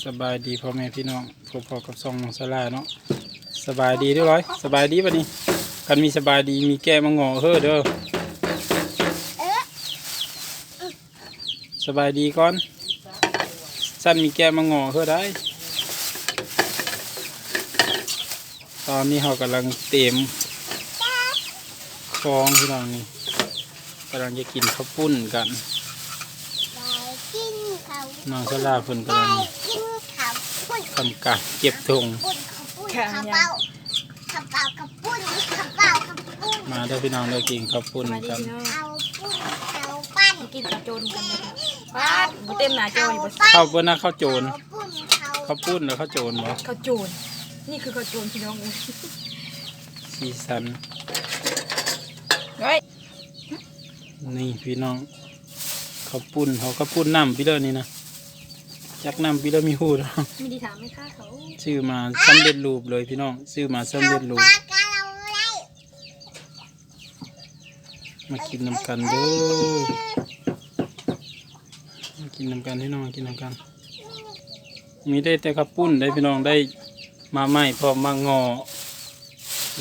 ສະບາຍດີພໍ່ແມ່ພີ່ນ້ອງ ພົບພໍ້ກັບຊ່ອງນ້ອງສາລາເນາະ. ສະບາຍດີເດີ້ລອຍ ສະບາຍດີບັດນີ້. ຄັນມີສະບາຍດີ ມີແກະມາງໍ້ເຮີເດີ້. ສະບາຍດີກ່ອນ ຊັ້ນມີແກະມາງໍ້ເຮີໄດ໋. ຕອນນີ້ເຮົາກຳລັງເຕຍມຂອງ ພີ່ນ້ອງນີ້ ກຳລັງຈະກິນເຂົ້າປຸ້ນກັນ. ໄດ້ກິນເຂົ້າ ນ້ອງສາລາເພິ່ນກຳລັງ ໄດ້ກິນເຂົ້າປຸ້ນ ທຳການເກັບຖົງ ປຸ້ນ ເຂົ້າປຸ້ນ ເຂົ້າເປົາ ເຂົ້າເປົາ ເຂົ້າປຸ້ນ ເຂົ້າເປົາ ເຂົ້າປຸ້ນ. ມາເດີ້ພີ່ນ້ອງເດີ້ ກິນເຂົ້າປຸ້ນກັນ. ເຂົ້າປຸ້ນ ເຂົ້າປັ້ນ ກິນເຂົ້າໂຈນກັນເດີ້. ປາດ ບໍ່ເຕັມໜ້າຈໍຢູ່ບໍ່? ເຂົ້າປຸ້ນນະ ເຂົ້າໂຈນ ເຂົ້າປຸ້ນ ເຂົ້າປຸ້ນ ແລ້ວເຂົ້າໂຈນບໍ່? ເຂົ້າໂຈນ ນີ້ຄືເຂົ້າໂຈນພີ່ນ້ອງເອີຍ. ສີສັນ ເຮີ້ຍ ນີ້ພີ່ນ້ອງ ເຂົ້າປຸ້ນເຮົາ ເຂົ້າປຸ້ນນ້ຳພີ່ເລີນີ້ນະ ຈັກນ້ຳພີ່ເລີມີຮູ້ດອກ. ມີດີຖາມແມ່ຄ້າເຂົາ ຊື້ມາສຳເລັດຮູບເລີຍພີ່ນ້ອງ ຊື້ມາສຳເລັດຮູບ. ມາກິນນຳກັນເດີ້ ມາກິນນຳກັນພີ່ນ້ອງ ກິນນຳກັນ. ມີໄດ້ແຕ່ເຂົ້າປຸ້ນໄດ໋ພີ່ນ້ອງ ໄດ້ມາໃໝ່ ພ້ອມໝາກງໍ້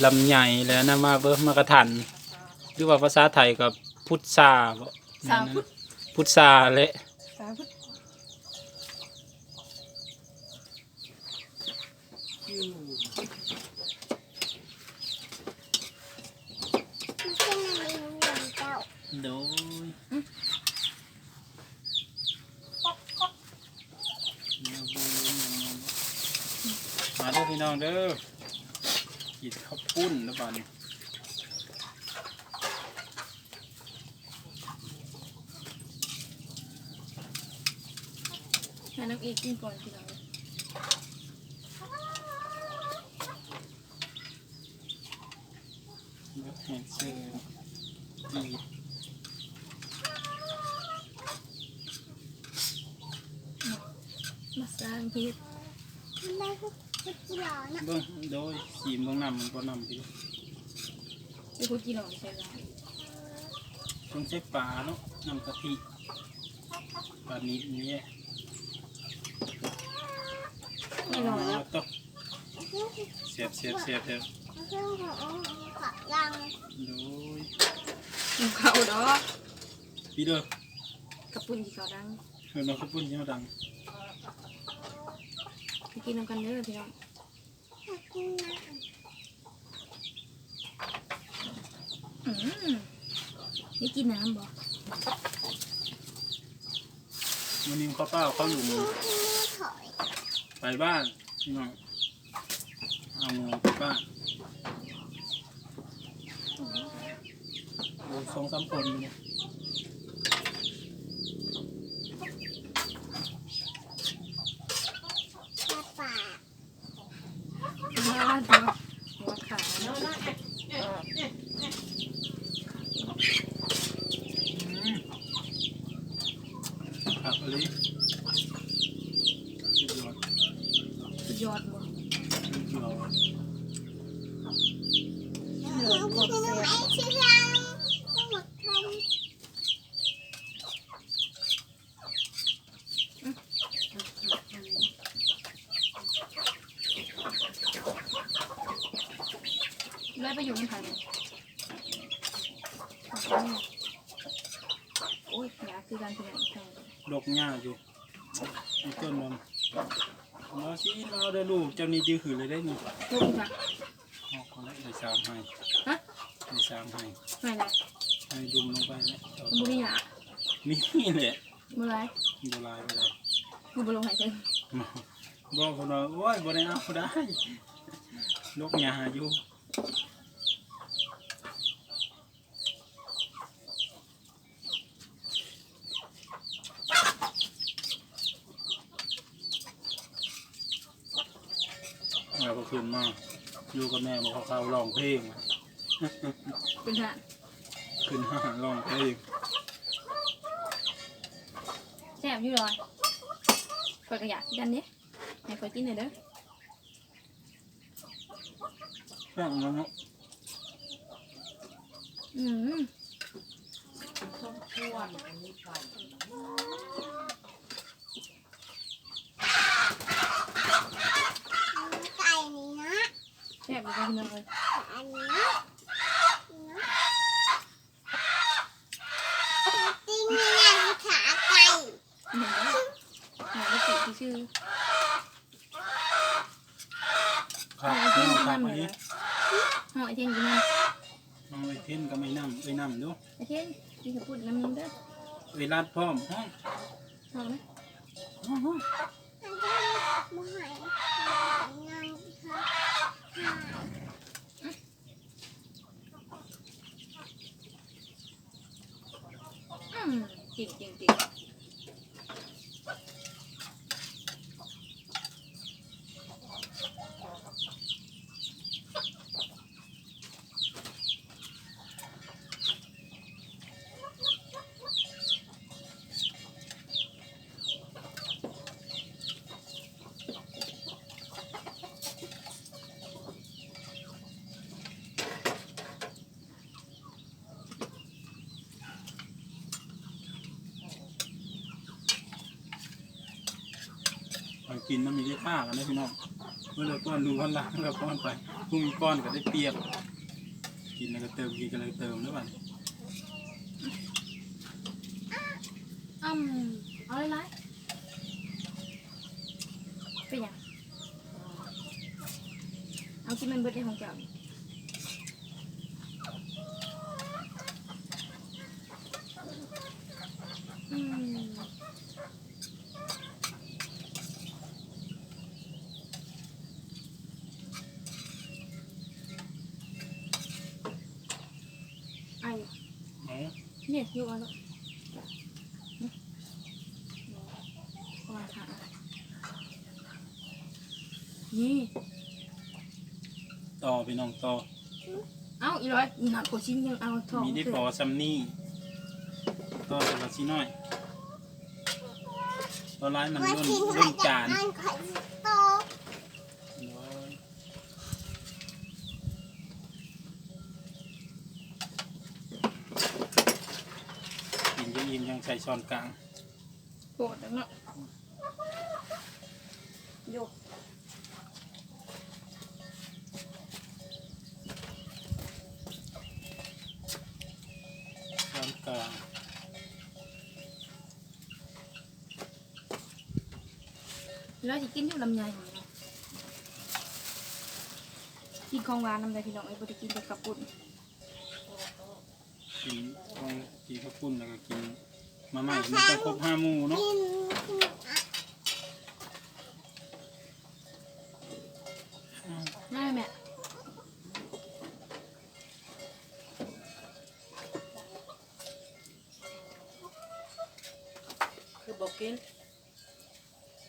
ລຳໄຍ ແລະ ອັນນັ້ນມາເບິ່ງ ໝາກກະທັນ ຫຼືວ່າພາສາໄທກໍພຸດຊາບໍ? ສາພຸດ ພຸດຊາແຫຼະ ສາພຸດ. ໂດຍ ມາເດີ້ພີ່ນ້ອງເດີ້ ກິນເຂົ້າປຸ້ນແລ້ວບາດນີ້. ໃຫ້ນ້ອງເອກິນກ່ອນພີ່ນ້ອງ ເບິດແຮງເຊີ ມາສ້າງເຮັດ ເບິ່ງ ໂດຍ ຊີມເບິ່ງນ້ຳມັນບໍ່ ນ້ຳທີ່ ເປັນຄົນກິນເນາະ ໃສ່ຫຼາຍ ຕ້ອງໃສ່ປາເນາະ ນ້ຳກະທິ ປານິດນີ້ແຫຼະ. ແນ່ນອນແລ້ວ ແຊບໆໆໆ ໂດຍ ກິນເຂົ້າດອກ ພີ່ເດີ ເຂົ້າປຸ້ນທີ່ເຂົາດັງ ເອີ ເນາະ ເຂົ້າປຸ້ນທີ່ເຮົາດັງ ໄປກິນນຳກັນເດີພີ່ນ້ອງ. ອືມ ໄດ້ກິນນ້ຳບໍ່? ມື້ນີ້ເຂົ້າປ່າເຂົ້າຫຼຸມ ໄປບ້ານພີ່ນ້ອງ ເອົາງູໄປບ້ານ ໂອ້ ສອງສາມຄົນຢູ່ນີ້. ອ່າ ຕົວ ຫົວຂາວ ອືມ ຄັກອີ່ຫຼີ ສຸດຍອດ ສຸດຍອດບໍ່? ສຸດຍອດ ສຸດຍອດ ຄວາມແຊບ. ເລີຍໄປຢູ່ນຳໃຜ? ໂອ້ຍ ຢາກຄືກັນ ພີ່ນ້ອງ ດົກຫຍ້າຢູ່ ມີຕົ້ນນຳ ມາຊິມາເດີລູກ ເຈົ້ານີ້ດື້ຫື່ນເລີຍເດ້ນີ້ ລູກ ອອກແລ້ວ ໄດ້ສາມໄຮ່ ຮະ ໄດ້ສາມໄຮ່ ໄຮ່ໃດ? ໄຮ່ດຸ່ມລົງໄປແລ້ວ ບໍ່ມີຫຍ້າ ມີແຫຼະ ບໍ່ຫຼາຍ ບໍ່ຫຼາຍປານໃດ ຄືບໍ່ລົງໄຮ່ເທິງ ບໍ່ ເພິ່ນວ່າ ໂອ້ຍ ບໍ່ໄດ້ເອົາໄດ້ ດົກຫຍ້າຢູ່. ແລ້ວກໍຂຶ້ນມາຢູ່ກັບແມ່ ບໍ່ເຂົ້າ ຮ້ອງເພງ ຂຶ້ນຫ້າງ ຂຶ້ນຫ້າງຮ້ອງເພງ ແຊບຢູ່ດອຍ ຂ້ອຍກໍຢາກຄືກັນເດ້ ໃຫ້ຂ້ອຍກິນແດ່ເດີ. ແຊບເນາະ ອືມ ສົມຄວນ ອັນນີ້ໄປ ອືມ ເ ແຊບຢູ່ບໍ່ພີ່ນ້ອງເອີຍ? ອັນນີ້ ຕິງແມ່ນຂາໄກ່ ເຫັນບໍ່? ໜ້າບໍ່ຕິຊື່ໆ. ຄັກ ພີ່ນ້ອງ ຄັກອີ່ຫຼີ. ເຮົາໄອ້ເທນກິນນຳ ນ້ອງໄອ້ເທນກັບໄອ້ນ້ຳ ເອີຍ ນ້ຳດູ. ໄອ້ເທນ ກິນເຂົ້າປຸ້ນນຳຍິງເດີ. ເອີຍ ລັດພ້ອມ ຮ້ອງ ຮ້ອງນະ ຮ້ອງ ຮ້ອງ. ອືມ ກິນ ກິນ ກິນ. ໄປກິນນຳມີແຕ່ຂ້າກັນເດີພີ່ນ້ອງ. ເມື່ອເລີກປ້ອນລູກປ້ອນຫຼານ ເລີກປ້ອນໄປ ຜູ້ມີປ້ອນກໍໄດ້ປຽບ. ກິນແລ້ວກໍເຕີມ ກິນແລ້ວກໍເຕີມເດີບັດນີ້. ອືມ ເອົາຫຼາຍໆ ເປັນຫຍັງ? ເອົາ ກິນມັນເບິດເດ້ຂອງເຈົ້ານີ້. ອືມ ເອົາ ນີ້ຢູ່ ເອົາໂລດ. ນີ້ ຕໍ່ພີ່ນ້ອງ ຕໍ່. ເອົ້າ ອີຫຼອຍ ອີໜ້າໂຄຊິນຍັງເອົາທ້ອງ ມີໄດ້ພໍຊ່ຳນີ້ ຕໍ່ແຕ່ວ່າຊິນ້ອຍ ຕໍ່ຫຼາຍມັນລົ້ນ ລົ້ນຈານ. ໂອ້ຍ ກິນຈົນອີ່ມ ຍັງໃສ່ຊ້ອນກາງ. ໂພດແລ້ວເນາະ ໂຍກ ຊ້ອນກາງ. ແລ້ວຊິກິນຢູ່ລຳໄຍ ກິນຂອງຫວານນຳໄດ໋ພີ່ນ້ອງເອີຍ ບໍ່ໄດ້ກິນແຕ່ເຂົ້າປຸ້ນ. ກິນຂອງ ກິນເຂົ້າປຸ້ນ ແລ້ວກໍກິນມາມ່າ ມັນຕ້ອງຄົບຫ້າໝູ່ເນາະ. ມາແມ່ ຄືບໍ່ກິນ?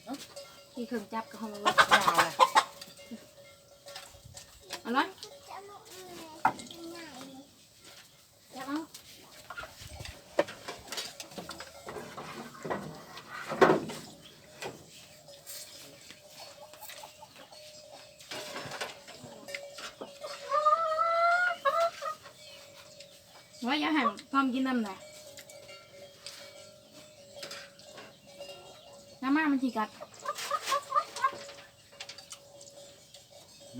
ເອົ້າ ທີ່ເຄື່ອງຈັບກໍເອົາມາໄວ້ ຢາລະ ເອົາລະ ຈັບເອົາ. ວ່າຢ່າໃຫ້ພອມກິນນຳນະ ນ້ຳມາມັນຊິກັດ.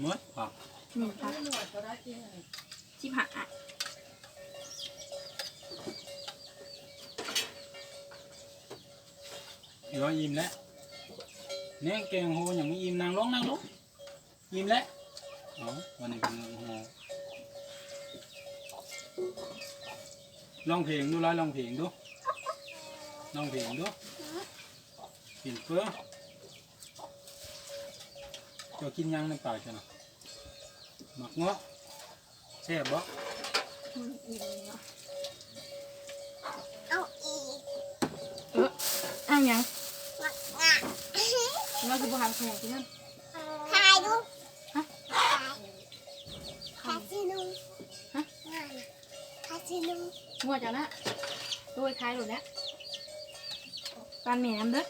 ໝົດບໍ່? ນີ້ຄ່ະ ສິບຫ້າ ອີກແລ້ວ ອີ່ມແລ້ວ. ແນງແກງໂຫ ຍັງບໍ່ອີ່ມ. ນັ່ງລົງ ນັ່ງລົງ. ອີ່ມແລ້ວ. ເອົ້າ ວັນນີ້ເປັນໂຫ ຮ້ອງເພງດູ ລອຍ ຮ້ອງເພງດູ ຮ້ອງເພງດູ. ກິນເຝີ. ເຈົ້າກິນຫຍັງໃນປາກເຈົ້ານະ? ໝາກເງາະ. ແຊບບໍ່? ມັນອີ່ມເນາະ. ເອົາອີກ. ເອີ ເອົາຫຍັງ? ໝາກເງາະ. ລາວຄືບໍ່ຫາຂະຫຍັງກິນນຳ? ຖ່າຍດູ. ຮະ? ຖ່າຍ. ຖ່າຍຊິໜຶ່ງ. ຮະ? ຖ່າຍ. ຄາຊິໂນ. ງົວເຈົ້ານະ ໂອ້ຍ ຂາຍໂລດແຫຼະ. ປານແມ່ນຳເດີ.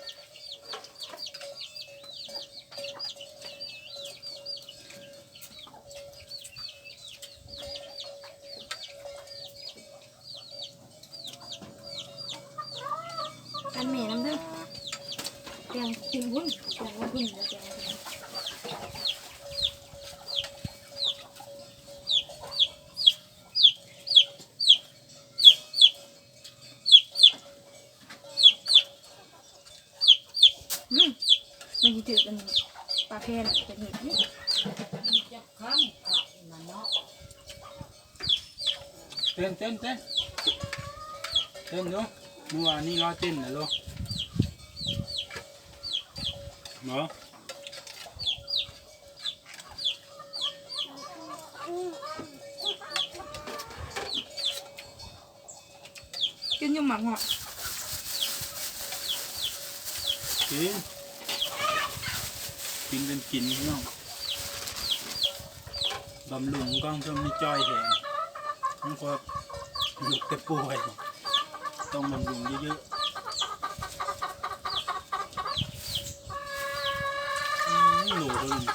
ປານແມ່ນຳເດີ. ແກງກິນພຸ້ນ ແກງໄວ້ພຸ້ນ ແກງ. ມັນຊິຖືກອັນປາແພນເປັນເຫັດນີ້. ເຕັ້ນ ເຕັ້ນ ເຕັ້ນ ເຕັ້ນດູ. ມື້ວານນີ້ລໍເຕັ້ນນະລູກ ເນາະ. ກິນຢູ່ໝາກເງາະ ກິນ ກິນເປັນກິນພີ່ນ້ອງ ບຳລຸງກ່ອນ ເພື່ອມີຈ່ອຍແຮງ ມັນກໍ ແຕ່ປ່ວຍ ຕ້ອງບຳລຸງເຍີະໆ. ອືມ ໂລເທົ່າໃດນີ້?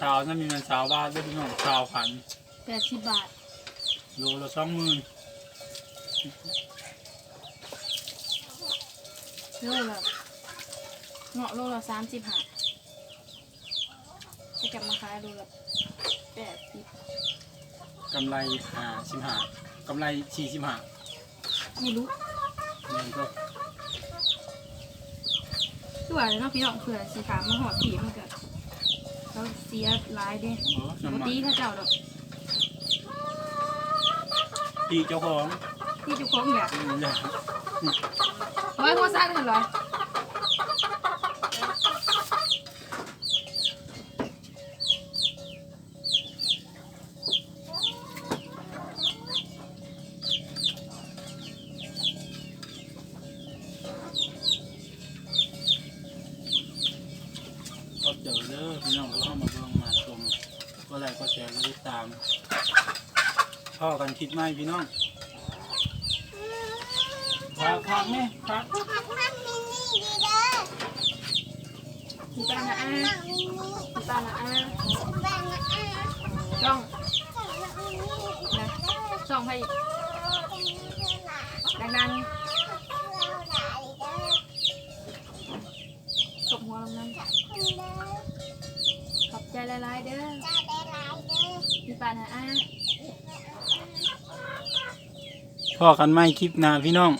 ຊາວ ຊາວ ນັ້ນມີແມ່ນຊາວບາດເດີ້ພີ່ນ້ອງ ຊາວພັນ ແປດສິບບາດ ໂລລະສອງໝື່ນ ໂລລະ ເງາະໂລລະສາມສິບຫ້າ ເຂົາເຈົ້າມາຂາຍໂລລະແປດສິບ ກຳໄລຫ້າສິບຫ້າ ກຳໄລສີ່ສິບຫ້າ ໄມ່ຮູ້ ແມ່ນບໍ່? ຄືວ່າແຫຼະເນາະພີ່ນ້ອງ ເພື່ອຊິຖາມມາຮອດທີ່ມັນກະ ເຂົາເສຍຫຼາຍເດ້ ບໍ່ຕີເຂົາເຈົ້າດອກ ຕີເຈົ້າຂອງ ຕີເຈົ້າຂອງຢາກ ອືມ ຢາກ ໂອ້ຍ ຫົວສັ່ນຫັ້ນລະ. ຂອບໃຈເດີ້ພີ່ນ້ອງ ທີ່ເຂົ້າມາເບິ່ງມາຊົມ ກົດໄລກົດແຊ ກົດຕິດຕາມ ພໍ້ກັນຄລິບໃໝ່ພີ່ນ້ອງ. ຝາກ ຝາກແມ່ ຝາກ ຝາກນ້ອງມິນນີ້ເດີ ພີ່ປ້ານ້າອາ ພີ່ປ້ານ້າອາ ພີ່ປ້ານ້າອາ ຊ່ອງ ນະ ຊ່ອງໃຜອີກ ດັງໆ ຕົບຫົວລົງນຳ ຂອບໃຈຫຼາຍໆເດີ ພີ່ປ້ານ້າອາ. ພໍ້ກັນໃໝ່ຄລິບໜ້າພີ່ນ້ອງ